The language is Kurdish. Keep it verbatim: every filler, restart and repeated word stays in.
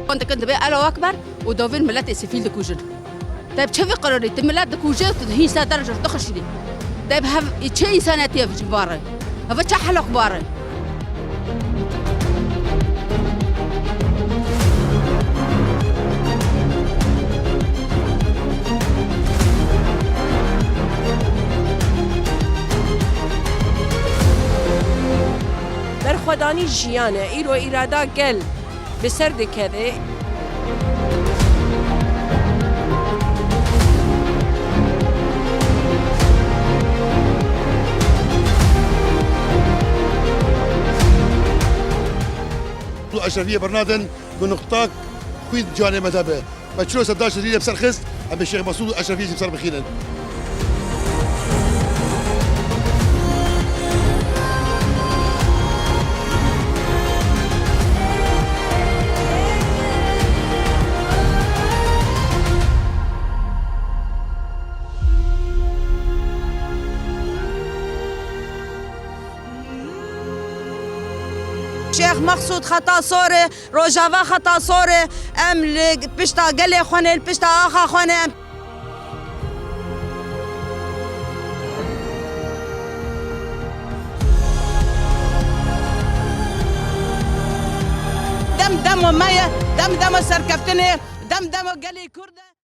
Wan dikin dibê Elo Ekber û dovên miletê sivîl dikujin. Te bi çi vî qirorî? Tu milet dikuje û tu hîn ser der ji dixişînî. Te bi hev, çi însanetî ye ji var e? Heve çi helok bar e? Berxwedanî jiyan e, îro îrada gel bi ser dikeve. Tu Eşrefiyê bernadin ku nuqtak xwîn canê me de be. Me çilo seddaş rîne bi ser xist, em ê Şêx Mesûd û Eşrefiyê jî bi ser bixînin. Şêx Mexsûd xeta sor e, Rojava xeta sor e, em li pişta gelê xwe ne, li pişta axa xwe ne, em Dem demo me ye, dem demo serkeftinê, dem demo gelê Kurd e.